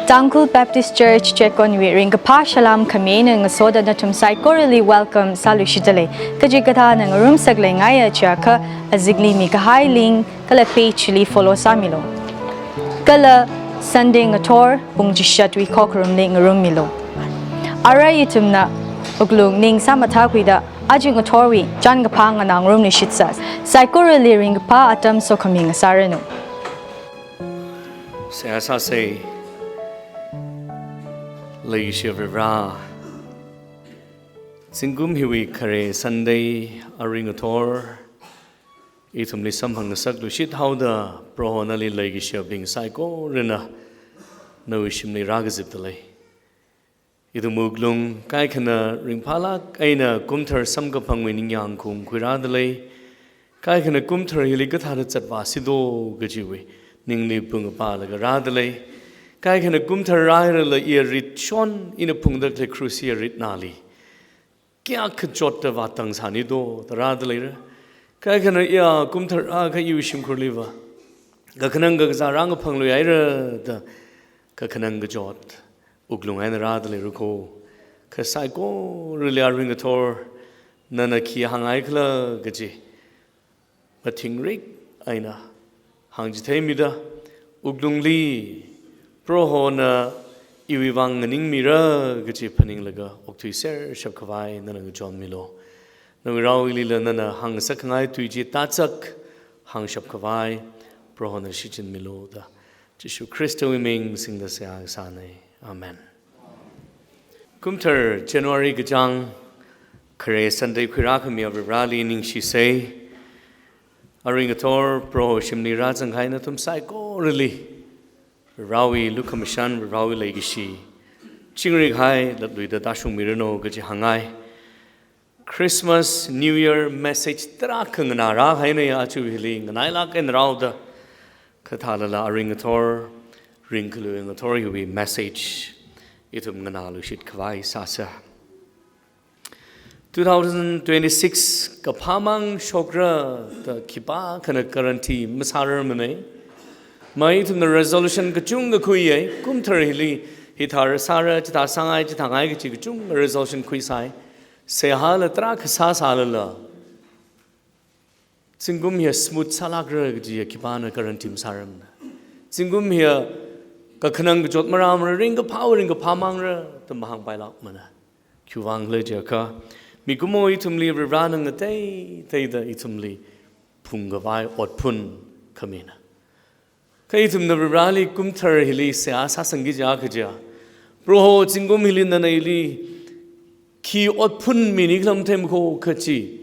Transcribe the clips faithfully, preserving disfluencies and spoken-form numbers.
Tangkhul Baptist Church Chekonwui ringkaphā salām khami eina ngasoda nathum saikorali welcome sāluishitdalei. Kachikathāna ngarumsak leingaiya chiakha azingli mikahai link kala page li follow sāmilu. Kala Sunday ngathor pung chishatwui khokharumli ngarummilu. Arui ithumna wuklung ning sāmathākhuida aja ngathorwui chānkaphā nganā ngarumluishitsa. Saikorali ringkaphā atam sokhami ngasāranu. Seihā sāsa. Leikashi Vare, zingkum hiwui khare Sunday arui ngathor ithumli samphangngasakluishit haoda, Proho nali leikashibing saikorana nawui shimli rākazipdalei. Ithum wuklung kaikhana ringphālāk eina kumthar samkaphangwui ningyāng khaung khuirādalei. Kaikhana kumthar hili kathāda zatvāsido kajiwui ningli pungapā laga rādalei. Kaikhana kumthar rāhairala iya ritshon, ina phungda khalei krush iya ritnali kayākha chotda vātang sānido da rādaleira. Kaikhana iya kumthar akha iwui shimkhurliva kakhanang kakazā rāngaphangluihaira da kakhanang kachot wuklung eina rādaleira kho. Kha saikorali arui ngathor nana khi hānghai khala kaji mathingrik eina hāngchitheimida, wuklungli Prohona iwui vang nganingmira kaji phaninglaga okthuiser shapkhavai nana ngachonmilu. Nawui raoilila nana hāngsak khangai tui chi tazak hāngshapkhavai Prohona shichinmilu da Jishu Khristawui ming singda seihā sānei. Amen. Kumthar January kachāng khare Sunday khuirākhami Varivarali ningshisei. Arui ngathor Proho shimli rāzangkahai nathum saikorali Varivarawui lukhamashan, Varivarawui leikashi chingri kahai latluida tāshungmiranu kaji hāngngai. Christmas, New Year message tarākha nganārākahaina, aja hili nganailāk eina rāhaoda, kha thālala arui ngathor, ringkhalui ngathor hiwui message ithum nganāluishit khavai sāsa. Two thousand twenty-six kaphāmang shokra da khipākhana guarantee masārarmanei. Mai ithumna resolution kachungkha khuiya, kumthar hili hithāra sāra, chithā sāngai, chithā ngai kaji kachungkha resolution khuisai. Seihāla tarākha sāsālala, zingkum hiya smooth sālākra kaji hiya khipāna guarantee masārarmana. Zingkum hiya kakhanang kachot marāmara, ringkaphā, ringkaphāmangra da mahāngpailākmana. Khiwuivang khala jiakha, mikumo ithumli Varivarana ngateiteida ithumli phungkhavai otphun khamina. Kha ithumna Varivarali kumthar hili seihā sāsangki jiakha chiya, Proho zingkum hili nana ili khi otphun minikhala matheimana kho kaji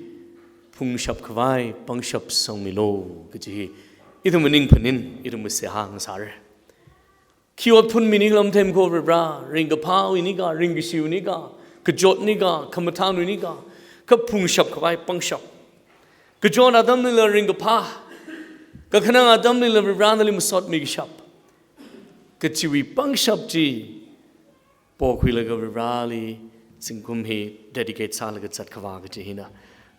phungshap khavai pangshap sangmilu kaji hi ithum ningphanin, ithum seihā ngasāra. Khi otphun minikhala matheimana kho Varivara, ringkaphāwui nika, ringkashiwui nika, kachot nika, khamathānwui nika, kha phungshap khavai pangshap. Kachot atamlila ringkaphā, kakhanang atamlila Varivara nali masotmi kashap kajiwui pangshap chi pokhuilaga Varivarali zingkum hi dedicate sālaga zatkhavā kaji hina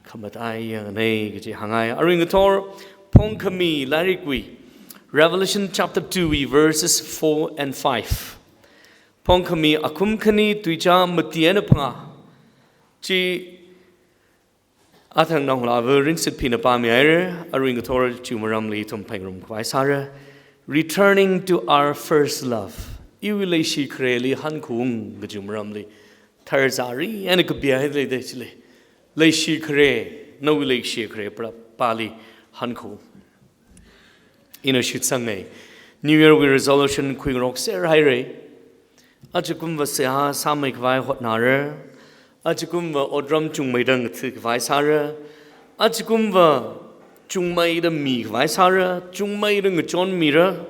khamataiya nganei kaji hāngngai. Arui ngathor Phongkhami lairikwui, Revelation chapter two wui verses four and five. Phongkhami akhum khani tuizā mati eina phangā. Chi athang naongalāva Rinshitphina pāmihaira, arui ngathor chiwui maramli ithum phaningrumkhavai sāra. Returning to our first love. Iwui leishi khareli hankhaung kajiwui maramli tharzari eina kapihaida leida chili. Leishi khare, nawui leishi khare pra-, pāli hankhaung. Ina shitsangei. New Year wui resolution khuingarokser haira. Ajakumva seihā sāmeikhavai hotnāra. Ajakumva otram chungmeida ngathakhavai sāra. Ajakumva chungmeida mikhavai sāra. Chungmeida ngachonmira.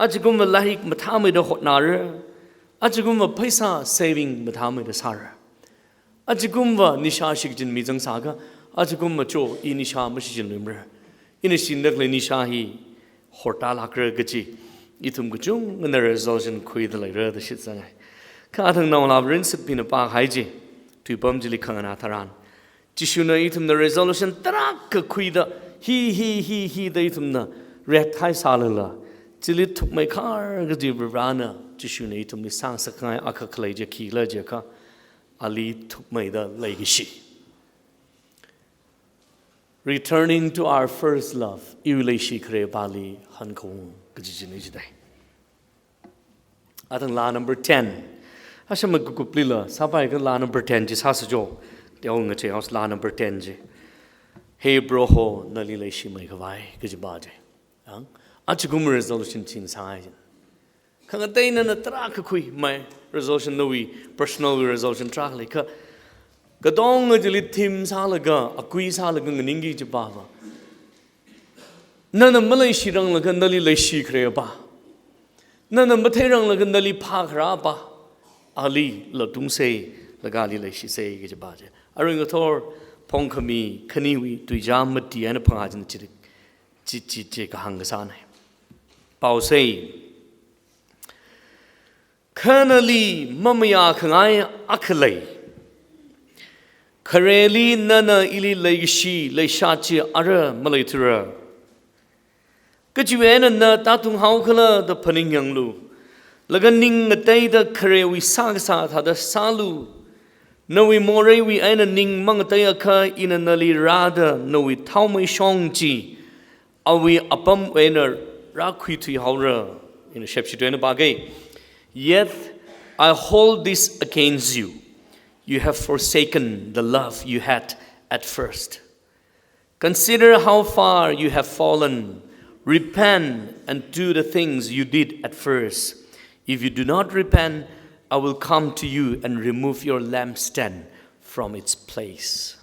Ajakumva lairik mathāmeida hotnāra. Ajakumva pheisā saving mathāmeida sāra. Ajakumva nisha shichinmi zangsākha, ajakumva cho i nisha mashichinluimara. Ina shichinda khalei nisha hi hortālākra kaji ithum kachungkhana resolution khuida leira da shitsangei. Kha athang naongalāva Rinshitphina pākahai chi, tuipam chili khanganā tharan, Jishuna ithumna resolution tarākha khuida, hi, hi, hi, hi da ithumna retkahai sālala, chili thukmeikhar kaji Varivarana Jishuna ithumli sāngasakngai akha khalei chi khikhala jiakha, ali thukmeida leikashi. Returning to our first love, iwui leishi kharepāli hankhaung kaji china jidai. Athang laa number ten. Ashama kukuplila, sāpai kha laa number ten chi sāsa jo. Teo ngache house laa number ten chi. Hey Proho, nali leishimei khavai, kaji pā chi. Ang, achikum resolution chi sāngai jin. Khangatei nana tarākha khuimei resolution nawui, personal resolution tarākha lei kha. Katonga chili thim sālaga, akui sālaga nganingki kaji pā pā. Nana maleishiranglaga nali leishi kharepā. Nana matheiranglaga nali phākharā pā. Ali latungsei, laga ali leishisei kaji pā chi. Arui ngathor, Phongkhami khaniwui tuizā mati eina phangā china chili, chi, chi, chi kahāng kasāna. Paosei. Kha nali mamayākhangai akha lei. Khareli nana ili leikashi leishat chi ara maleithura. Kachiwui eina na tātunghaokhala da phaningyanglu. Laga ning ngateida kharewui sākasā thāda sālu. Nawui moreiwui eina ning mangateiakha ina nali rāda nawui thaomeishong chi awui apamwui eina rākhuithuihaora. Ina shepshi tuina pākei. Yet I hold this against you. You have forsaken the love you had at first. Consider how far you have fallen. Repent and do the things you did at first. If you do not repent, I will come to you and remove your lampstand from its place.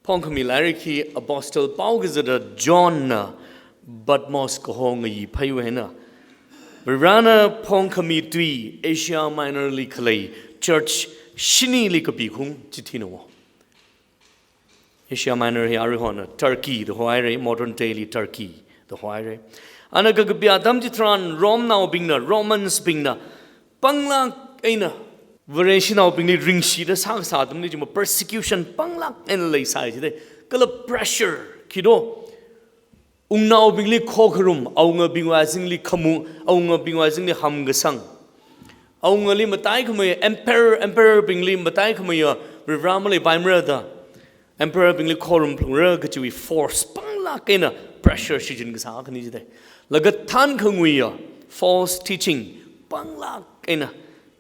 Phongkhami lairik hi Apostle paokazata Johnna Patmos kaho ngayi phaiwui eina, Varena Phongkhami tui Asia Minor li khalei church shinili kapikahung chithina wo. Asia Minor hi aruihon Turkey da hohaira, modern day li Turkey da hohaira. Ana kakapi atam chitharan Romnaobingna, Romans bingna, panglāk eina Vareshinaobingli ringshida sākasā atamli chimo persecution panglāk eina leisai jidai. Kala pressure, khi do, wungnaobingli khokharum, awungabingwui azingli khamung, awungabingwui azingli hamkasang. Awungali mataikhamei, emperor, emperor bingli mataikhamei ya, Varivara maleipaimara da. Emperor bingli khorum phalungra kachiwui force panglāk eina pressure shichin kasā akhana jidai. Laga thankhanguiya false teaching panglāk eina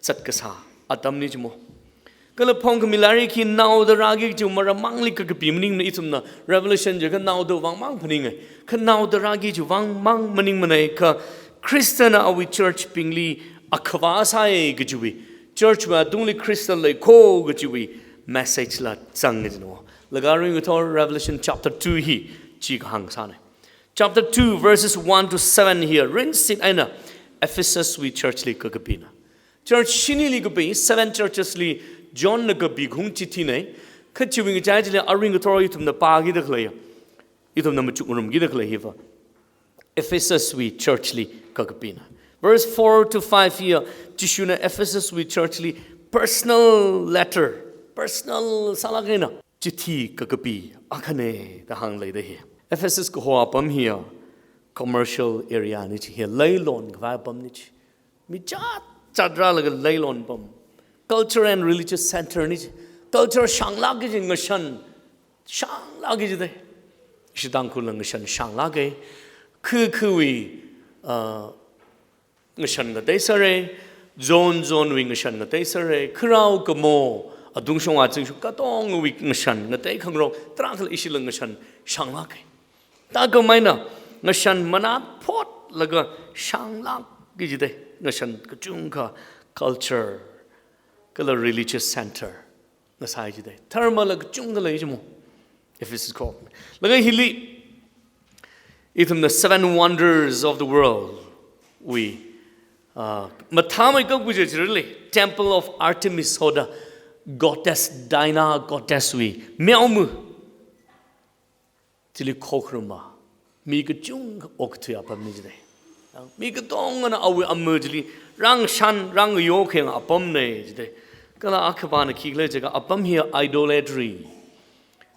zatkasā atamna jimo. Kala Phongkhami lairik hi naoda rāki kachiwui maram mangli kakapi maningmana. Ithumna Revelation jiakha naoda vangmang phaningai. Kha naoda rāki chiwui vangmang maningmanei kha Khristana awui church bingli akhavā sāi kachiwui, church wui atungli Khrista leiko kachiwui message la zanga jino. Laga arui ngathor Revelation chapter two hi chi kahāng sāna. Chapter two verses one to seven hi ringshit eina Ephesus wui church li kakapina. Church shinili kapi, seven churches li Johnna kapikahung chithina. Kha chiwui ngachai chili arui ngathor ithumna pākida khalei, ithumna machukngarumkida khalei hiva Ephesus wui church li kakapina. Verse four to five hi Jishuna Ephesus wui church li personal letter, personal sālāk eina chithi kakapi akhana da hāngleida hi. Ephesus kaho apam hi commercial area na chi, hi leilon khavai apamna chi. Mi chāchāt rālaga leilon apam. Culture and religious center na chi. Culture shānglāk kaji, ngashan shānglāk kaji dai. Ishi Tangkhulna ngashan shānglāka. Khu khuwui, ah, ngashan ngatei sāra, zone zone wui ngashan ngatei sāra, kharao kamo, atungshong azingshong katongawui ngashan ngatei khangarok, tarākhala ishila ngashan shānglāka. Thākhameina ngashan manat photlaga shānglāk kaji dai, ngashan kachungkha culture, kala religious center ngasai jidai. Dharma la kachungkha lei jimo. Ephesus kaho. Laga hili, ithumna Seven Wonders of the World wui, ah, mathāmeikap kaji chili, Temple of Artemis hoda, goddess Diana, goddess wui meoma chili khokharuma mi kachungkha okathui apamna jidai. Mi katongana awui ama chili rāngashan, rāngayo khayang apamna jidai. Kala akhapana khikhala jiakha apam hi idolatry,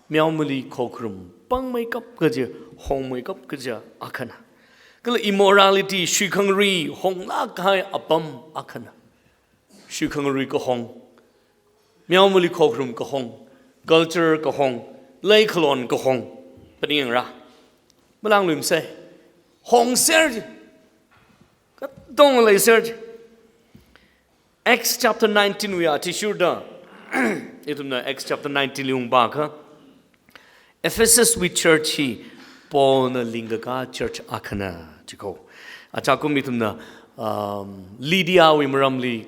meomali khokharum, pangmeikap kaji, hongmeikap kaji akhana. Kala immorality, shuikhangarui honglāk kahai apam akhana. Shuikhangarui kahong, meomali khokharum kahong, culture kahong, leikhalon kahong. Phaningra. Malāngluimase. Hongser ji. Katonga leiser ji. Acts chapter nineteen wui athishurda, ithumna Acts chapter nineteen li ungpākha, Ephesus wui church hi Paulna lingkakā church akhana jiko. Achakum ithumna, um, Lydia wui maramli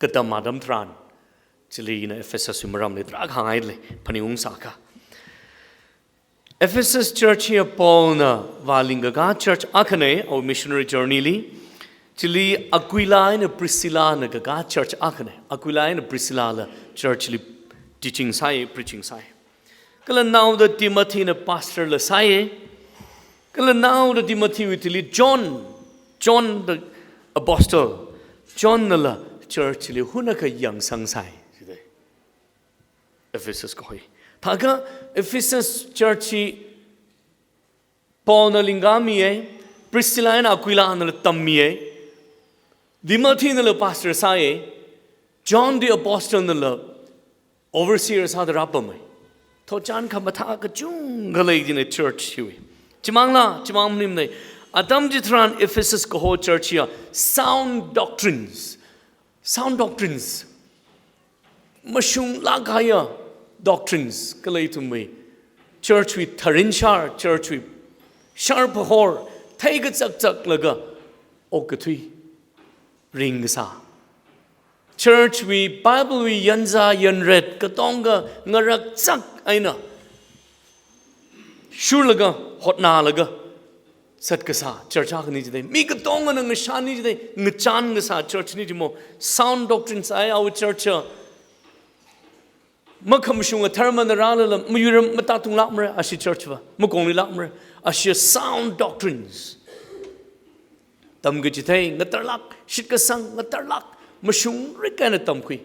katam atam tharan, chili ina Ephesus wui maramli tarākha hāngailei, phaningung sākha. Ephesus church hi Paulna vālingkakā church akhana, awui missionary journey li. Chili Aquila eina Priscillana kakā church akhana. Aquila eina Priscillala church li teaching sāi, preaching sāi. Kala naoda Timothyna pastorla sāi. Kala naoda Timothy wui thili John, John the apostle, Johnnala church li hunakha yangsang sāi. Ephesus kahoi. Thākha Ephesus church hi Paulna lingkāmiya, Priscilla eina Aquilanala tammiya, Timothynala pastor sāya, John the Apostle nala overseer sāda rāpamma. Thotchan khamathā kachungkha lei jina church hiwui. Chimangla, chimang maningmana. Atam chitharan Ephesus kaho church hiya sound doctrines, sound doctrines, mashunglāk kahaiya doctrines, kala ithumwui church wui tharinshar, church wui sharpahor theikazakzaklaga okkathui ringkasā, church wui Bible wui yanza yanret katonga ngarakzak eina shurlaga, hotnalaga zatkasā church akhana jida. Mi katongana ngashanna jida, ngachān kasā church na jimo. Sound doctrines ai awui church a. Makhamashunga dharmana rālala mayuiram matātunglākmara ashi church va, makonglilākmara. Ashi sound doctrines, tamkachithei ngatarlāk, shitkasang ngatarlāk, mashungrik eina tamkhui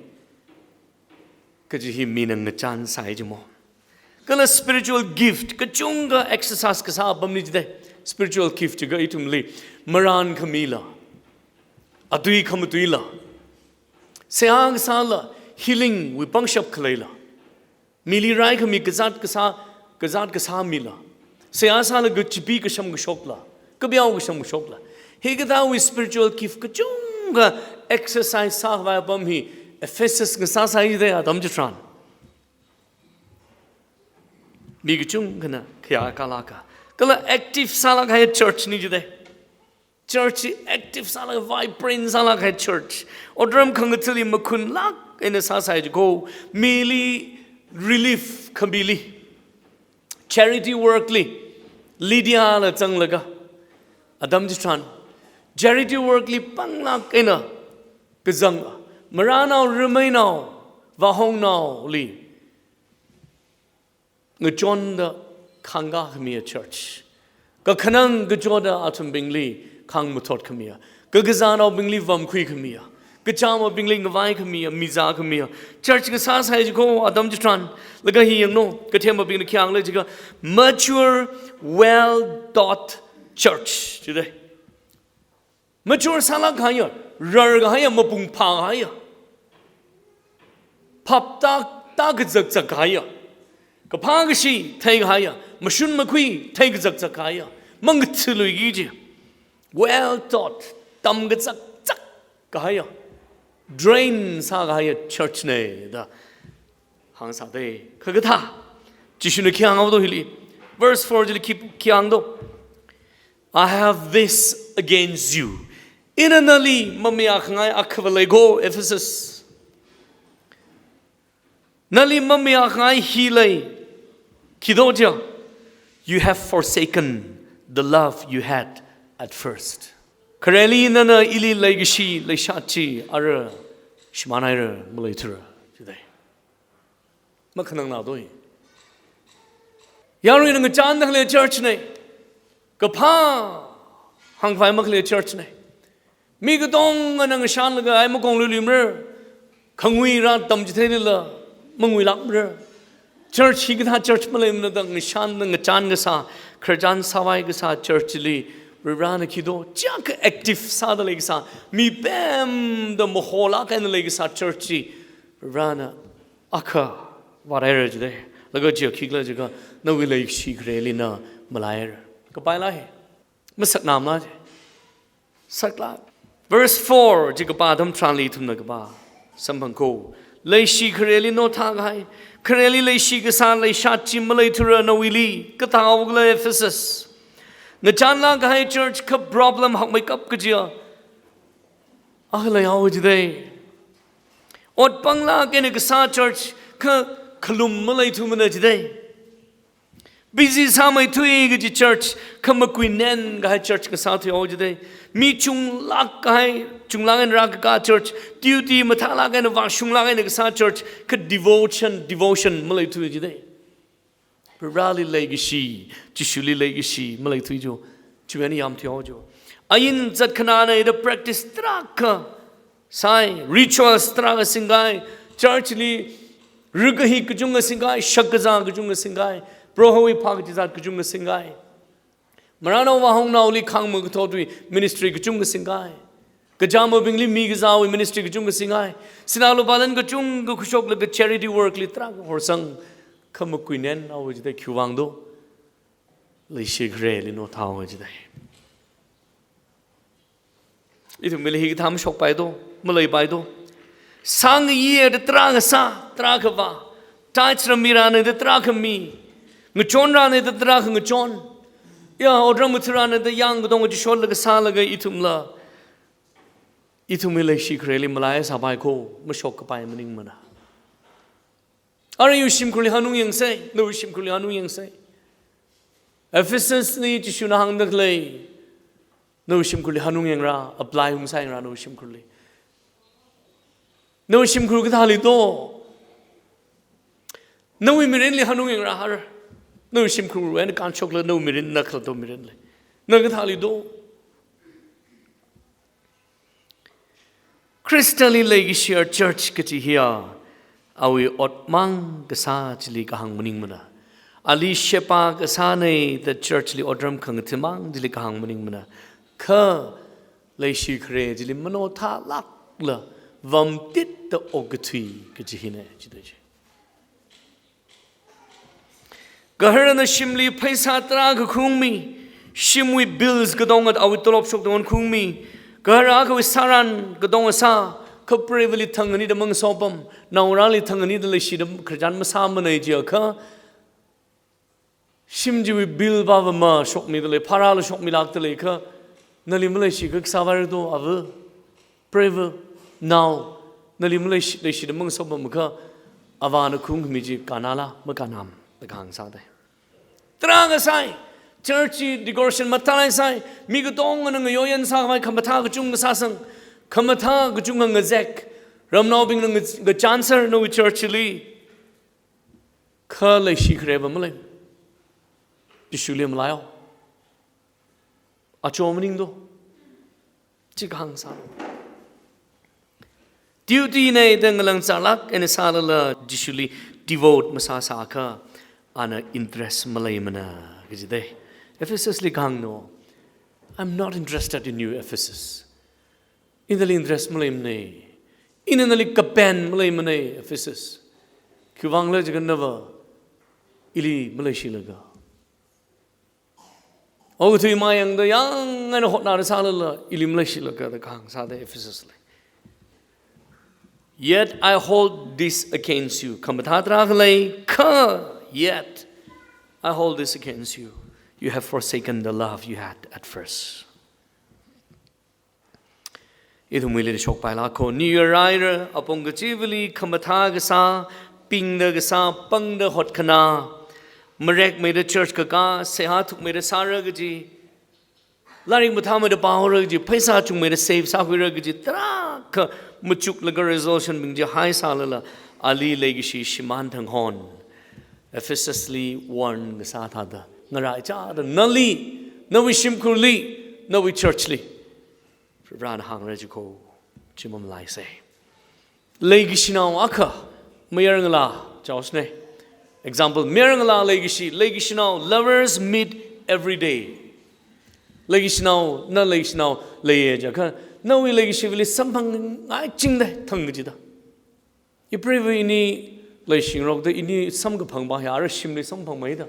kaji hi mina ngachān sāi jimo. Kala spiritual gift kachungkha exercise kasā apamna jida. Spiritual gift jiakha ithumli marān khamila, atui khamatuila, seihā kasāla, healing wui pangshap khaleila, mili raikhami kazāt kasā, kazāt kasā mila, seihā sālaga chipi kasham kashokla, kapiao kasham kashokla, hikathāwui spiritual gift kachungkha exercise sākhavai apam hi Ephesus ngasāsai jida atam chitharan. Mi kachungkhana khayā kalāka. Kala active sālāk kahai church na jida. Church hi active sālāk, vibrant sālāk kahai church. Otram khangathali makhunlāk eina sāsai jiko. Mili relief khamili, charity work li, Lydiala zanglaga, atam chitharan charity work li panglāk eina kazanga, marānao, rameinao, vāhongnaoli ngachonda khāngkā khamiya church, kakhanang kachoda athumbingli khāngmathot khamiya, kakazānaobingli vamkhui khamiya, kachāmaobingli ngavai khamiya, mizā khamiya church ngasāsai jiko atam chitharan. Laga hi yanglu, kathemabingna khi hānglei jiakha mature, well taught church jida. Mature sālāk kahaiya, rarkahaiya, mapung phākahaiya, phap tā, tākazakzak kahaiya, kaphā kashi theikahaiya, mashun makhui theikazakzak kahaiya, mangathaluiki kaji, well taught, tamkazakzak kahaiya, drain sākahaiya church na da hāngsāda. Kha kathā, Jishuna khi hānghaodo hili, verse four chili khi, khi hāngdo? "I have this against you." Ina nali mamayākhangai akhava leiko, Ephesus. Nali mamayākhangai hi lei. Khido jiakha, "You have forsaken the love you had at first." Khareli nana ili leikashi leishat chi ara shimānhaira, maleithura jida. Makhanang naodoi. Yaruina ngachānda khalei church na. Kaphā hāngkhavai makhalei church na. Mi katongana ngashanlaga ai makongluiluimara. Khangui rātamchitheilala manguilākmara. Church hikathā church maleimana da ngashan da ngachān kasā, khararchan sāvai kasā church li Varivarana khi do, chiyākha active sāda lei kasā, mipemda maholāk eina lei kasā church chi Varivarana akha vāthaira jidalei. Laga chiya khikhala jiakha, nawui leikashi khareli na malaihaira. Kapaila hi. Masaknamla ji. Saklāk. Verse four chi kapā atam tharanli ithumna kapā samphang ko. Leishi khareli nothā kahai, khareli leishi kasā leishat chi maleithura nawuili, kathāhaokhala Ephesus. Ngachānlāk kahai church kha problem hakmeikap kajiya akha leihaowa jidalei. Ot panglāk eina kasā church kha khalum maleithumana jidalei. Busy sāmeithui kaji church, kha makuinen kahai church kasā thuihaowa jidalei. Mi chunglāk kahai, chunglāk eina rākakā church, duty mathālāk eina vāshunglāk eina kasā church, kha devotion, devotion maleithui jidalei. Varivarali leikashi, Jishuli leikashi maleithui jo, chiwui eina yamthuihaowa jo. Ain zatkhanāna da practice tarākha sāi, rituals tarākha singkai, church li rikahik kachungkha singkai, shakkazā kachungkha singkai, Prohowui phākachizat kachungkha singkai. Marānao vāhongnaoli khāng makathotwui ministry kachungkha singkai. Kachāmabingli mikazāwui ministry kachungkha singkai. Sinā lupā lan kachungkha khuishoklaga charity work li tarākha horsang, kha makuinenhaowa jidalei khiwuivang do. Leishi khareli nothāhaowa jidalei. Ithumwuili hikathā mashokpai do, maleipai do. Sāngayi da tarākha sā, tarākha vā. Tithes rāmirana da tarākha mi. Ngachonrana da tarākha ngachon. Ya, otram ngathurana da yāng katonga chishotlaga sālaga ithumla, ithumwui leishi khareli malaisāpai ko, mashokkapai maningmana. Arui iwui shimkhurli hanungyangsei, nawui shimkhurli hanungyangsei. Ephesus li Jishuna hāngda khalei, nawui shimkhurli hanungyangra, apply ungsāyangra nawui shimkhurli. Nawui shimkhur kathāli do? Nawui mirinli hanungyangra har. Nawui shimkhurwui eina kānshokla nawui mirin na khalatta mirinli. Na kathāli do? Khristali leikashiya church kachi hiya, awui otmang kasā chili kahāng maningmana. Ali sheba kasāna da church li otram khangathāmang chili kahāng maningmana. Kha leishi khare chili manothālākla vamtitda okathui kachi hina jida chi. Gaharana shimli pheisā tarākha khaungmi, shimwui bills katonga awui tolop shokdon khaungmi, gahara akhawui sāran katonga sā, kha preivali thang anida mangasopam, naongarāli thang anida leishida khararchan masāmana jiakha, shim chiwui bill pava mashokmida lei, pharāla shokmilākda lei kha, nali maleishi kasā vāra do, ava, preiva, nao, nali maleishi, leishida mangasopam kha, avāna khaungmi chi kannala, makannam, da kahāng sāda. Tarākha sāi, church chi decoration mathālāk sāi, mi katongana ngayoyan sākhavai khamathā kachungkha sāsang, khamathā kachungkha ngazek, ramnaobingna nga, ngachānser nawui church li, kha leishi khareva malei. Jishuli malaihao. Acho maning do. Chi kahāng sā. Duty na da ngalāng zālāk eina sālala Jishuli devote masāsākha ana interest maleimana kajida. Ephesus li kahāng no. I'm not interested in you, Ephesus. Ina nali interest maleimana. Ina nali kapen maleimana, Ephesus. Khiwuivangla jiakha nava ili maleishilaga, okathui mayangda yāng eina hotnada sālala ili maleishilaga da kahāng sāda Ephesus li. Yet I hold this against you. Khamathā tarākha lei kha, yet I hold this against you. You have forsaken the love you had at first. Ithumwuili shokpailāka, niyaraira, apong kachivali khamathā kasā, pingda kasā, pangda hotkhanā, marekmeida church kakā, seihā thukmeida sāra kaji, lairik mathāmeida pāhaora kaji, pheisā chungmeida save sākhuira kaji, tarākha machuklaga resolution bing chi haisālala, ali leikashi shimān thang hon, Ephesus li warn kasā thāda, ngaraichāda, nali, nawui shimkhurli, nawui church li Varena hāngra jiko, chi mamalaisei. Leikashinao akha, mayar ngalā, chaosne. Example, mayarngalā leikashi, leikashinao, lovers meet every day. Leikashinao, na leikashinao leiya jiakha, nawui leikashivali samphangngaichingda thang kachida. Ipreiva ini leishingarokda ini samkaphang pa hi ara shimli samphangmeida.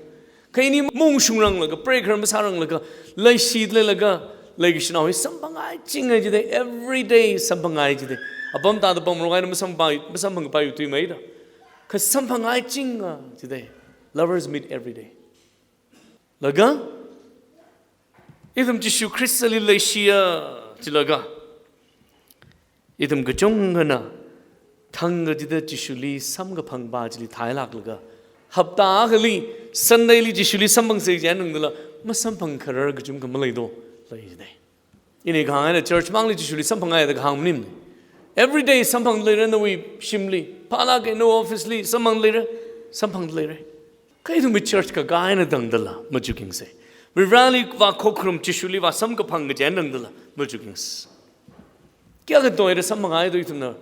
Kha ini maungshungranglaga, prayer masāranglaga, leishida leilaga, leikashinao hi samphangngaiching jida, every day samphangngai jida. Apam tāda pamrok eina masampa, masamphangpai tuimeida. Kha samphangngaiching jida. Lovers meet every day. Laga, ithum Jishu Khristali leishiya jilaga, ithum kachungkhana thang kachida Jishuli samkaphang pa chili thailāklaga, hapta akhali, Sunday li Jishuli samphangsa kaji eina tangdala, masamphangkharar kachungkha maleido, lei jida. Ini kahāng eina church mangli Jishuli samphangngaida kahāng maning. Every day samphangda leira nawui shimli, phālāk eina office li samphangda leira, samphangda leira. Kha ithumwui church kakā eina tangdala, machukingsa. Varivarali vākhokharum Jishuli vāsamkaphang kaji eina tangdala, machukingsa. Kayākha toida samphangngaido ithumna.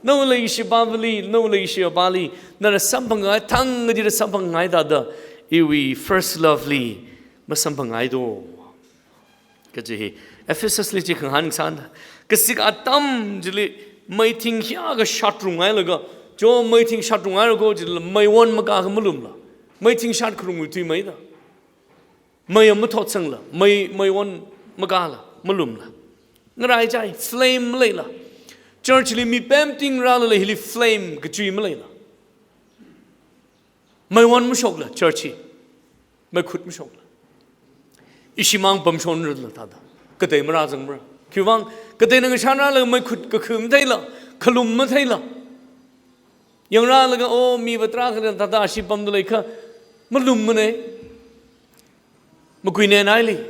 Nawui leikashi pāvali, nawui leikashi pāli, nana samphangngai, thang kachida samphangngai thāda, iwui first love li masamphangngaido. Kaji hi, Ephesus li chi khangahān sāna. Kasik atam chili meithing hiyākha shatrunghailaga, jo meithing shatrunghailaga chila meiwon makākha malumla. Meithing shatkharungwui tuimeida. Mei mathot sangla, mei, meiwon makāla, malumla. Ngaraichai, flame maleila. Church li mi pemting rālala hili flame kachui maleila. Meiwon mashokla, church hi. Meikhut mashokla. Ishimang pamshonrala thāda. Katei marāzangmara. Khiwuivang, kateina ngashanrālaga meikhut kakhu matheila, khalum matheila. Yangrālaga, oh, mi va tarākha thāda ashi pamda leikha, malummana. Makuinenhaili.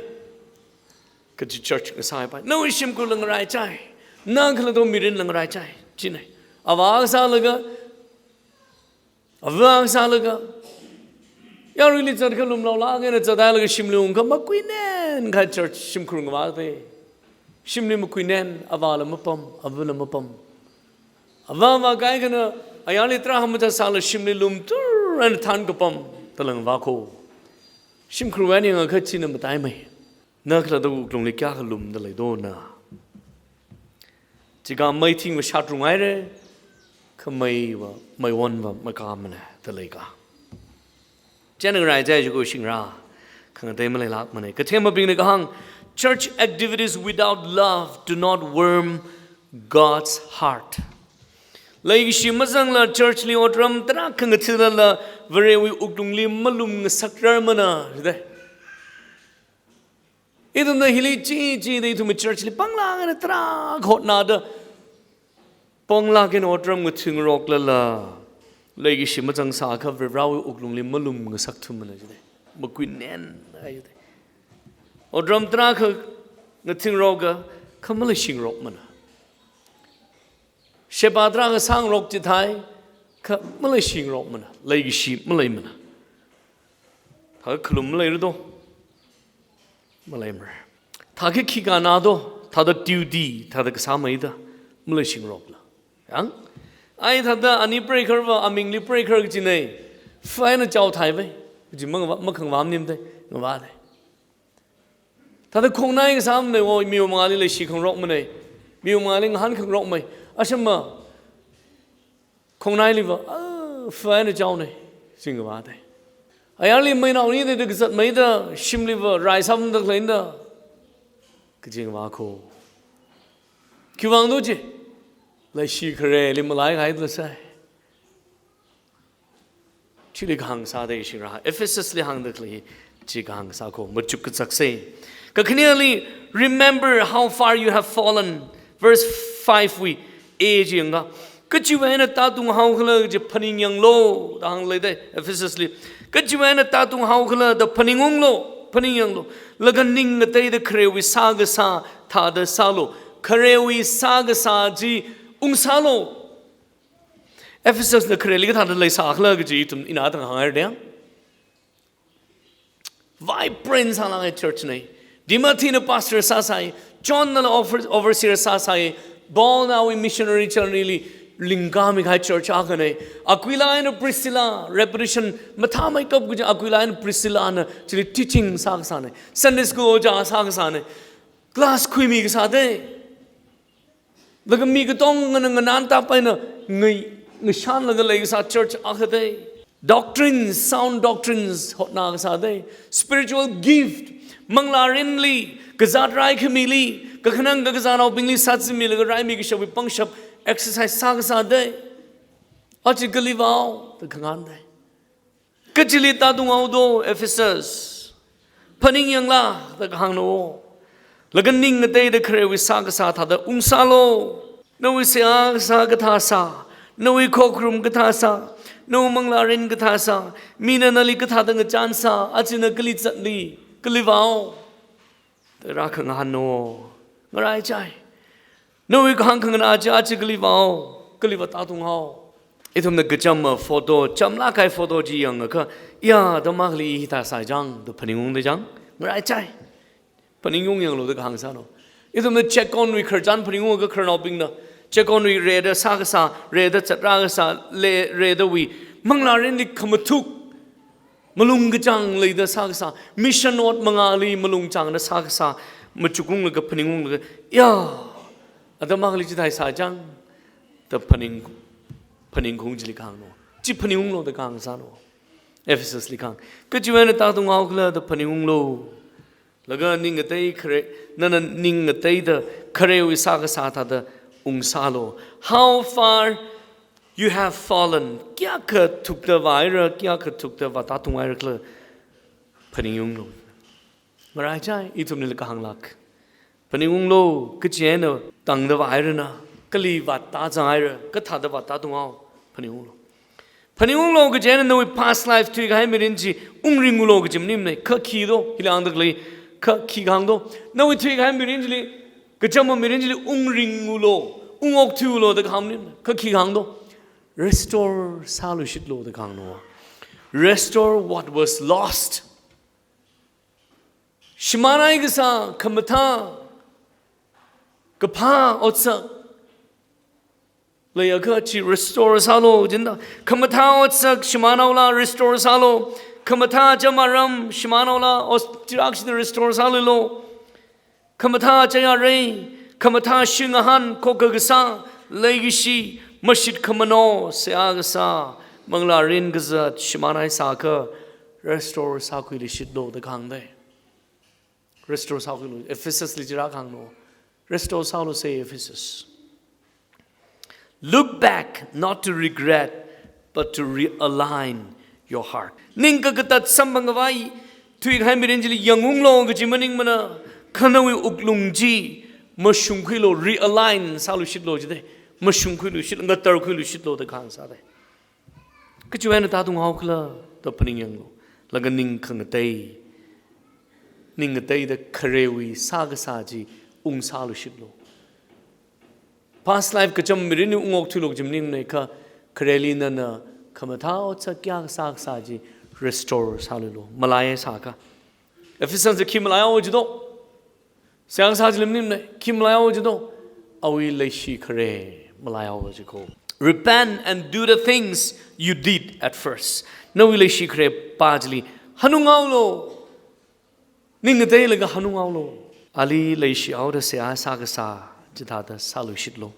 Kaji church ngasāpai. Nawui shimkhurla ngaraichai. Na khalatta mirinla ngaraichai. China. Avā sālaga, avā sālaga, yaruili zatkha lumlaolāk eina zathailaga shimli ungkha makuinenkhai church shimkhur ngavāda. Shimli makuinen, avāla mapam, avala mapam. Avā vākahai akhana, ayarli tarākha mazatsāla shimli lumtur eina thānkapam, talang vākho. Shimkhurwui eina yangakha china mataimei. Na khalatta wuklungli kayākha lumda leido na. Chikha meithing va shatrunghaira, kha mei va, meiwon va makāmana da leikha. Chieina ngaraichai jiakha shingra, khangatei maleilākmana. Kathemabingna kahāng, church activities without love do not warm God's heart. Leikashi mazangla church li otram tarākha ngathālala Varewui wuklungli malum ngasakrarmana, jida. Ithumna hili chi, chida ithumwui church li panglāk eina tarākha hotnada, panglāk eina otram ngathangaroklala, leikashi mazangsākha Varewui wuklungli malum ngasakthumana jida. Makuinenhai jida. Otram tarākha ngathangarokakha maleishingarokmana. Sheba tarākha sāngarok chithai, kha maleishingarokmana, leikashi maleimana. Thākha khalum maleira do. Maleimara. Thākha khikha nado, thāda duty, thāda kasāmeida, maleishingarokla. Yang? Ai thāda ani prayer va, amingli prayer kachina. Fine chao thai vai. Kaji mang va, makhangvā maningda, ngavāda. Thāda khongnai kasāmana, o, miwui mangāli leishi khangarokmana. Miwui mangāli ngahān khangarokmei. Ashama, khongnaili va, ah, fine chaona, jingvāda. Ayarli meinao nida kazatmeida, shimli va, rai samda khaleida. Kajingvā kho. Khiwuivang do chi, leishi khareli malaihaida sai. Chili kahāng sāda shingra, Ephesus li hāngda khalei, chi kahāng sā kho, machuk kazaksa. Kakhaneli, remember how far you have fallen. Verse five wui, A chi yangakha. Kachiwui eina tātung haokhala chi phaningyanglu, da hāngleida, Ephesus li. Kachiwui eina tātung haokhala da phaningunglu, phaningyanglu. Laga ning ngateida kharewui sākasā, thāda sālu. Kharewui sākasā chi ungsālu. Ephesus na khareli kathāda leisākhala kaji ithum ina tang hānghaira deng. Vibrant sālāka church na. Timothy na pastor sāsai, John na over-, overseer sāsai, Paul na awui missionary journey li, lingkami kahai church akhana. Aquila eina Priscilla, reputation mathāmeikap kaji Aquila eina Priscillana chili teaching sākasāna. Sunday school ojā sākasāna. Class khuimi kasā da. Laga mi katongana nganāntāpaina ngai, ngashanlaga leikasā church akhada. Doctrines, sound doctrines hotnā kasā da. Spiritual gift, manglārinli, kazāt raikhamili, kakhanang kakazānaobingli sāzimilaga raimi kashapwui pangshap exercise sākasā da. Aja kali vāo da khangahān da. Kachili tātunghaodo, Ephesus. Phaningyangla da kahāngna. Laga ning ngateida kharewui sākasā thāda ungsālu. Nawui seihā kasā kathā sā, nawui khokharum kathā sā, nawui manglārin kathā sā, mina nali kathāda ngachān sā, aja na kali zatli, kali vāo da rākhangahānna. Ngaraichai. Nawui kahāng khanganā chi aja kali vāo, kali vātātunghao. Ithumna kacham photo, chamlāk kahai photo chi yangakha, ya, atam akhali hithā sāi chang da phaningungda chang. Ngaraichai. Phaningyanglu da kahāng sāna. Ithumna check-in wui khararchan phaningungakha khararnaobingna check-in wui rida sākasā, rida zatrākasā, le, ridawui manglārinli khamathuk, malung kachāng leida sākasā, mission ot mangāli malung chāngda sākasā, machukunglaga phaningunglaga, ya, atam akhali chithā sāi chang da phaning, phaningkhaung chili kahāngna. Chi phaningunglu da kahāng sāna. Ephesusli kahāng. Kachiwui eina tātunghao khala da phaningunglu. Laga ning ngatei khare, nana ning ngateida kharewui sākasā thāda ungsālu. How far you have fallen. Kayākha thukda vāhaira, kayākha thukda vātātunghaira khala phaningunglu. Ngaraichai, ithumli kahānglāk. Phaningunglu, kachi eina tangda vāhairana, kali vātāzanghaira, kathāda vātātunghao, phaningunglu. Phaningunglu kachi eina nawui past life thuikahai mirin chi ungringunglu kaji maningmana, kha khi do, hili hāngda khalei, kha khi kahāng do. Nawui thuikahai mirin chili, kacham mirin chili ungringunglu, ungokthuilu da kahāng maningmana, kha khi kahāng do. Restore sāluishitlu da kahāngna. Restore what was lost. Shimānhai kasā, khamathā, kaphā otsak leiakha chi restore sālu, jinda. Khamathā otsak shimānhaola restore sālu. Khamathā cham aram shimānhaola, os, chirakshina restore sāluilu. Khamathā achai arei, khamathā shing ahān, khokha kasā, leikashi, mashit khamano, seihā kasā, manglārin kazat, shimānhai sāakha, restore sākhuiluishitlu da kahāng da. Restore sākhuilu, Ephesusli chira kahāngna. Restore sālu se Ephesus. Look back, not to regret, but to realign your heart. Ning kakatat samphang khavai, thuikahai mirin chili yangunglu kaji maningmana, kha nawui wuklung chi mashungkhuilu, realign sāluishitlu jida, mashungkhuiluishit, ngatarkhuiluishitlu da kahāng sāda. Kachiwui eina tātunghao khala da phaningyanglu. Laga ning khangatei, ning ngateida kharewui sākasā chi ungsāluishitlu. Past life kacham mirinli ungokthuilu kaji maningmana, kha khareli nana khamathā otsak kayākha sākasā chi restore sāluilu. Malai sāakha. Ephesusli khi malaihao jido. Seihā kasā chili maningmana, khi malaihao jido. Awui leishi khare malaihao jiko. Repent and do the things you did at first. Nawui leishi kharepā chili hanunghaolu. Ning ngateilaga hanunghaolu. Ali leishihaoda seihā sākasā chithāda sāluishitlu.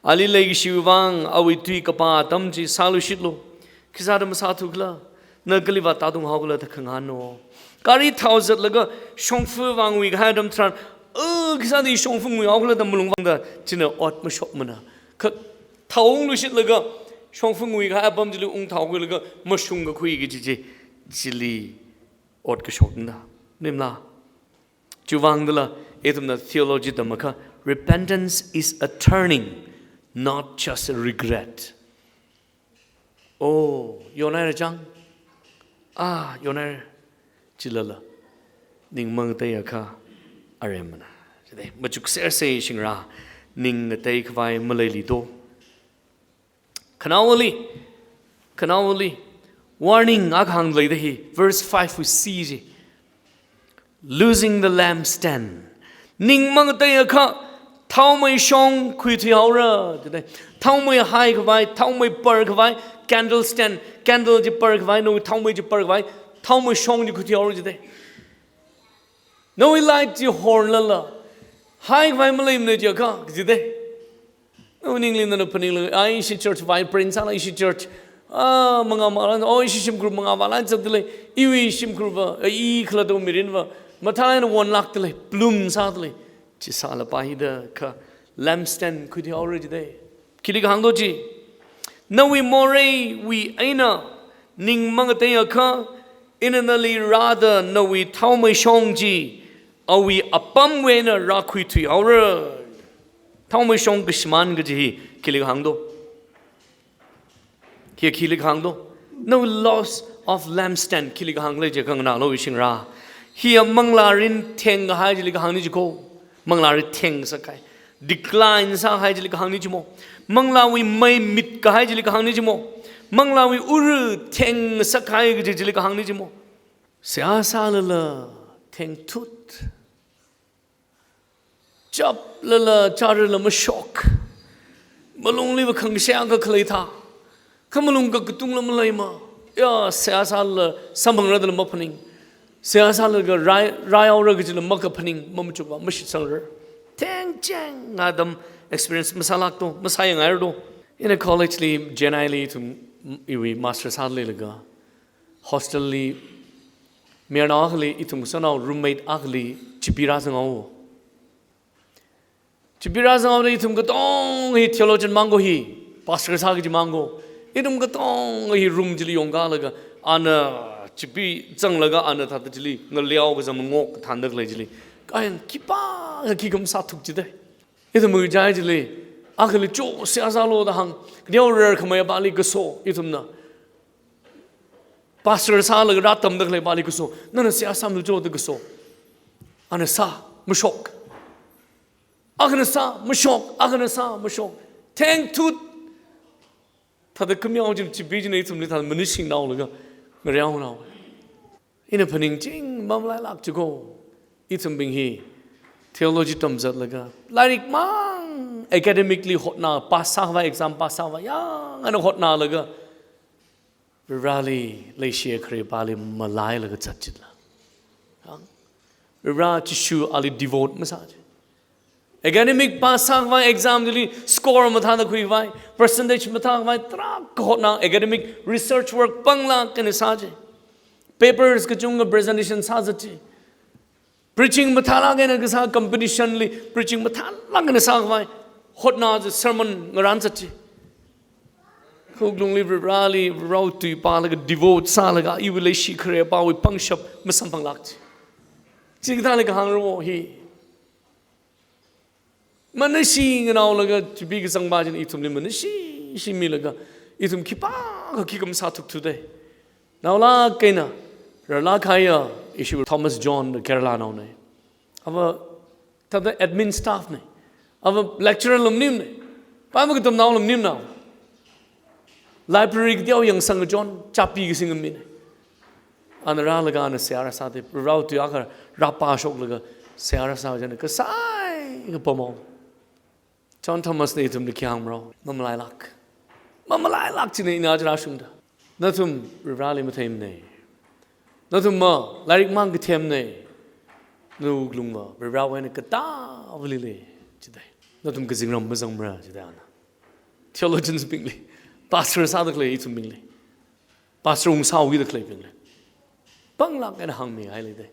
Ali leikashiwui vang awui tui kapā atam chi sāluishitlu. Khisāda masāthu khala, na kali vātātunghao khala da khangahānna. Gari thao zatlaga shongfa vāngui kahai atam tharan, "Oh, khisāda shongfa nguihao khala" da malung vāngda, china ot mashokmana. Kha thao ungluishitlaga shongfa ngui kahai apam chili ungthaokhuilaga mashung kakhui kaji chi, chili ot kashokna. Maningmala? Chiwui vangdala, ithumna theology tamakha, repentance is a turning, not just a regret. Oh, yonhaira chang. Ah, yonhaira. Chilala. Ning mangateiakha aremana. Chide, machukserse shingra. Ning ngatei khavai maleilido. Khanaowali, khanaowali, warning akha hāngleida hi, verse five wui C ji. Losing the lampstand. Ning mangateiakha, Thaomei shong khuithuihaora, jidalei. Thaomei haikhavai, thaomei parkhavai, candle stand, candle chi parkhavai, nawui thaomei chi parkhavai, thaomei shong chi khuithuihaora, jidalei. Nawui light chi horlala, haikhavai maleimana jiakha, jidalei. Nawui ningli nana phaningla, ai ishi church vibrant sāla, ishi church, ah, mangā malan, oh, ishi shimkhur mangā malan zatdalei, iwui shimkhurva, ah, i khalatta mirinva, mathālāk eina wonlākdalei, bloom sādalei. Chi sālapa hithāda kha lampstand khuithuihaora jidalei. Khili kahāng do chi. Nawui moreiwui eina ning mangateiakha, ina nali rāda nawui thaomei shong chi awui apamwui eina rākhuithuihaora. Thaomei shong kashimān kaji hi khili kahāng do. Hi khili kahāng do. Nawui loss of lampstand khili kahāng lei jiakha nganālu ishingra. Hiya manglārin thengkahai chili kahāngna jiko. Manglārin thengsakhai. Decline sāhai chili kahāngna jimo. Manglāwui mei mitkahai chili kahāngna jimo. Manglāwui ura thengsakhai kaji chili kahāngna jimo. Seihā sālala thengthut. Chaplala chārala mashok. Malungliva khangashei akha khalei thā. Kha malung kakatungla maleima. Ya, seihā sālala samphangra dala maphaning. Seihā sālaga rai, raihaora kajila makaphaning, mamachukva, mashitsangra. Thengcheng atam experience masālāk do, masāyangaira do. Ina college li, Chennai li ithum iwui master sāda leilaga, hostel li, mayarnao akhali, ithum kasānao roommate akhali, Chipi rāzanghaowa. Chipi rāzanghaoda ithum katonga hi theologian mang ko hi, pastor sā kaji mang ko. Ithum katonga hi room chili yongkalaga, ana Chipi zanglaga ana thāda chili, ngaleowa kazang ngok thānda khalei chili. Kayan khipākha khikha masāthuki jidalei. Ithum mui jai chili, akhali cho seihā sālu da hāng, kadeo rarkhamei apāli kaso, ithumna. Pastor sālaga rātamda khalei pāli kaso, nana seihā sāmilu cho da kaso. Ana sā, mashok. Akhana sā, mashok, akhana sā, mashok. Thengthut. Thāda khamiao china Chipi china ithumli thāda manishingnaolaga, ngareonaowa. Ina phaningching mamalailāk jiko. Ithumbing hi theology tamzatlaga, lairik mang academically hotna, pass sākhavai, exam pass sākhavai, yangna hotnalaga, Vareli leishiya kharepāli malailaga zat chila. Hāng? Vare Jishu ali devote masā chi. Academic pass sākhavai, exam chili score mathāda khuikhavai, percentage mathākhavai, tarākha hotna, academic research work panglāk eina sā chi. Papers kachungkha presentation sāzat chi. Preaching mathālāk eina kasā competition li, preaching mathālāk eina sākhavai, hotna chi sermon ngarānzat chi. Kha wuklungli Vareli, Varewui tui pālaga devote sālaga, iwui leishi kharepāwui pangshap masamphanglāk chi. Chikathāli kahāngra wo hi. Manishingnaolaga, Chipi kazangpā china ithumli manishishimilaga, ithum khipākha khikha masāthukthuda. Naolāk eina, rarlāk kahaiya, ishi Thomas John, Kerala naona. Ava thāda admin staff na. Ava lecturer la maningmana. Pā makatamnaola maningmana. Library kateo yangsang kachon, chāpi kasing mina. Ana rālaga ana seihā rāsāda, Varewui tui akha rāpāshoklaga, seihā rāsā china kasai kapamao. John Thomas na ithumli khi hāngmaro, mamalailāk. Mamalailāk china ina aja rāshungda. Nathum Vareli matheimana. Nathum ma, lairik mang kathemna. Nawui wuklungva, Varewui eina katāvali lei, jida. Nathum kazingram mazangmara, jida ana. Theologians bingli, pastor sāda khalei ithumbingli, pastor ungsāwuida khaleibingli, panglāk eina hāngmihai leida.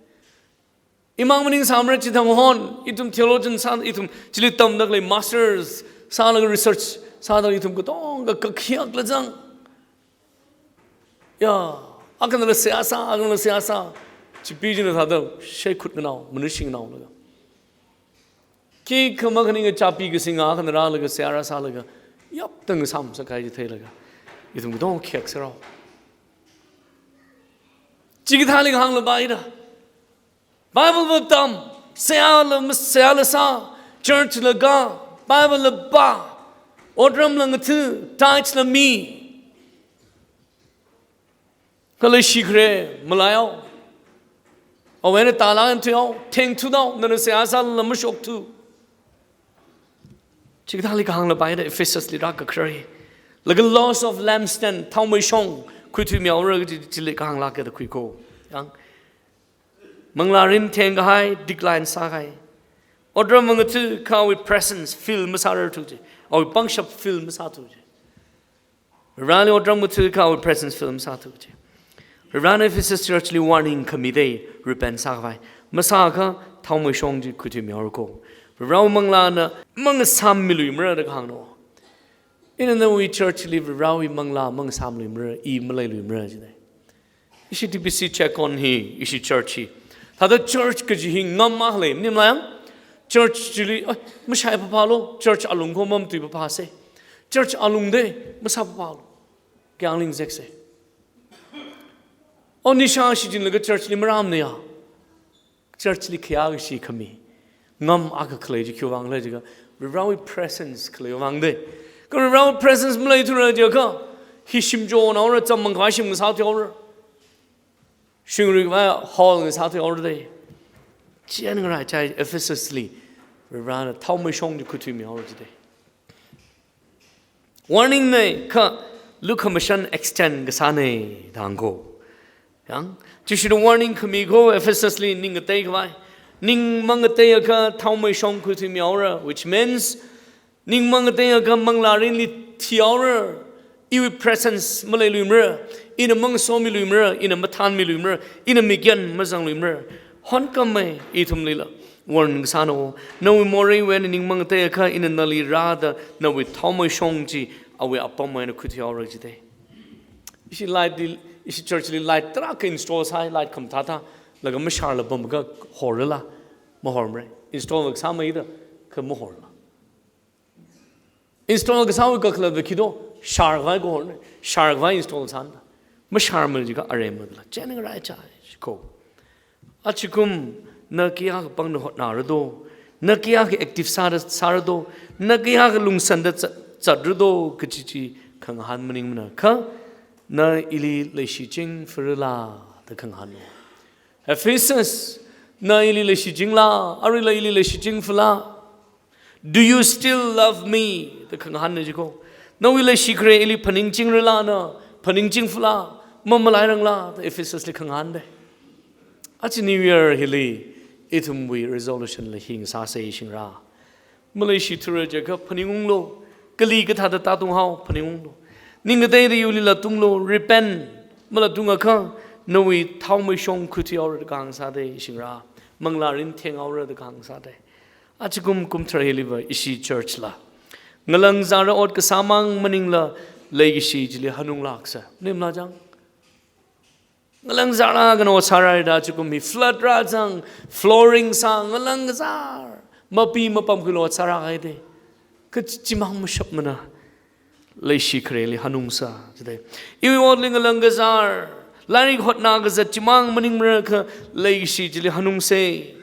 Imang maningsāmara chithang hon, ithum theologian sā, ithum chili tamda khalei masters sālaga research sāda ithum katonga kakhiakla zang. Ya, akhanala seihā sā, akhanala seihā sā. Chipi china thāda shaikhut nganao, manishingnaolaga, khikha makhaninga chāpi kasing akhana rālaga seihā rāsālaga, yaptang samsakahai chi theilaga, ithum katonga khiak sārao. Chikathāli kahāngla pāida. Bible va tam, seihāla ma-, seihāla sā, church la kā, Bible la pā, otramla ngatha, tithes la mi. Kha leishi khare malaihao. Awui eina tālāk eina thuihao, thengthutao, nana seihā sālala mashokthu. Chikathāli kahānglapai da Ephesus li rākakharar hi. Laga loss of lampstand, thaomeishong khuithuimihaora kaji chili kahānglāka da khuiko. Yang, manglārin thengkahai, decline sākahai. Otram mangathuakha awui presence feel masārarthu ji. Awui pangshap feel masāthu ji. Vareli otram ngathuakha awui presence feel masāthu ji. Varena Ephesus church li warning khami dei, repent sākhavai. Masākha thaomeishong chi khuithuimihaorako. Varewui manglāna mangasāmiluimara da kahāngna. Ina nawui church li Varewui manglā mangasāmiluimara, i maleiluimara jidei. Ishi T B C Checkon hi, ishi church hi. Thāda church kaji hi ngam akha lei, maningmala yang? Church chili, "Ai, mashai phaphālu, church alung kho mamatui phaphāsei. Church alung dei, masā phaphālu. Kayāng lingzeksei." O, nisha shichinlaga church li marāmana ya. Church li khayākashi khami ngam akha khalei chi khiwuivang khala jiakha, Varewui presence khaleiwui vang dei. Kha Varewui presence maleithura jiakha, hi shim chonaora, chāmmang khavai shim ngasāthuihaora. Shingri khavai hall ngasāthuihaora dei. Chieina ngarāichai Ephesus li, Varena thaomeishong chi khuithuimihaora jidei. Warning nei kha lukhamashan extend kasā nei da hāngko. Yang, Jishuna warning khami ko Ephesus li ning ngateikhavai. Ning mangateiakha thaomeishong khuithuimihaora, which means ning mangateiakha manglārinli thihaora, iwui presence maleiluimara, ina mangasomiluimara, ina mathānmiluimara, ina mikyan mazangluimara. Honkamei ithumlila warning kasāna. Nawui moreiwui eina ning mangateiakha ina nali rāda nawui thaomeishong chi awui apam eina khuithuihaora jidei. Ishi light li, ishi church li light tarākha install sāi, light khamathā thā, laga masharla pamkha horrala, mahormara. Install kasāmeida, kha mahorla. Install kasāwui kakhalatva khi do, sharkhavai kahorna, sharkhavai install sāna. Masharmana jiakha aremala, chieina ngarāichai ko. Achikum na kayākha pangda hotnara do, na kayākha active sāda sāra do, na kayākha lungsānda zat, zatra do kaji chi khangahān maningmana kha, na ili leishiching farala da khangahānna. Ephesus, na ili leishichingla, aruila ili leishiching fala? Do you still love me? Da khangahānna jiko. Nawui leishikhare ili phaningchingrala na, phaningching fala, mamalairangla, da Ephesus li khangahānna. Aja New Year hili, ithumwui resolution la hi ngasāsei shingra. Maleishithura jiakha phaningunglu, kali kathāda tātunghao phaningunglu. Ning ngateida iwuilila tunglu, repent, malatungakha, nawui thaomeishong khuithuihaora da kahāng sādei shingra. Manglārin thenghaora da kahāng sādei. Achikum kumthar hiliva ishi church la, ngalangzāra ot kasāmang maningla, leikashi chili hanunglāksa. Maningmala chang? Ngalangzāra kano sārai da achikum hi flood rāzang, flooring sā, ngalangzār, mapi mapamkhuilu ot sārākahai dei. Kha chimang mashapmana. Leishikhareli hanungsa jidei. Iwui otli ngalangkazār, lairik hotnakazat chimang maningmara kha leikashi chili hanungsei.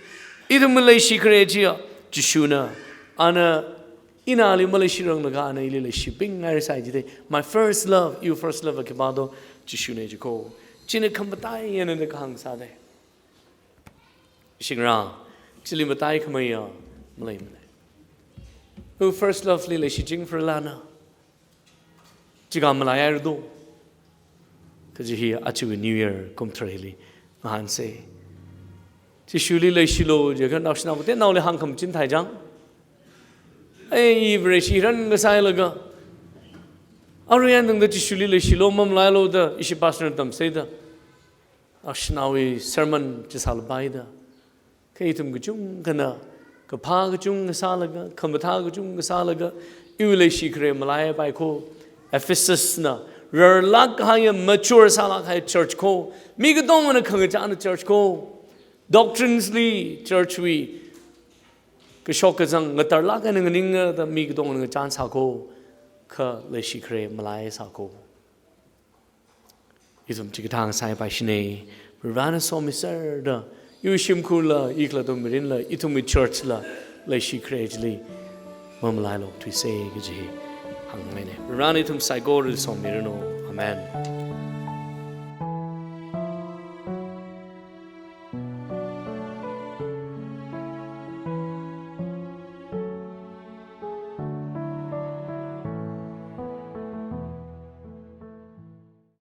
Ithumwui leishikhare chiya Jishuna. Ana inali maleishiranglaga ana ili leishibingngairasai jidei. My first love, iwui first love khipā do, Jishuna jiko. China khamataiya da kahāng sādei. Shingra, chili mataikhameiya maleimana. Iwui first love li leishiching farala na, chika malaihaira do kaji hi aja New Year kumthar hili ngahānsei. Jishuli leishilu jiakha naoshinao kateonaoli hāngkhamachin thai chang. Ei, i Vareshi ran ngasailaga, aruiyan tangda Jishuli leishilu, mamalailu da ishi pastor na tamseida, naoshinaowui sermon chisālapaida, kha ithum kachungkhana kaphā kachungkha sālaga, khamathā kachungkha sālaga, iwui leishikhare malaipai ko. Ephesus na rarlāk kahaiya, mature sālāk kahai church ko. Mi katongana khangachāna church ko. Doctrines li church wui kashok kazang ngatarlāk eina nganingda mi katongana ngachān sāko. Kha leishikhare malai sāko. Ithum chikathā ngasaipaishina. Varena somiserda, iwui shimkhurla, i khalatta mirinla, ithumwui church la leishikhare chili mamalailu thuisei kaji hāngngaina. Varena ithum saikorali somiranu. Amen.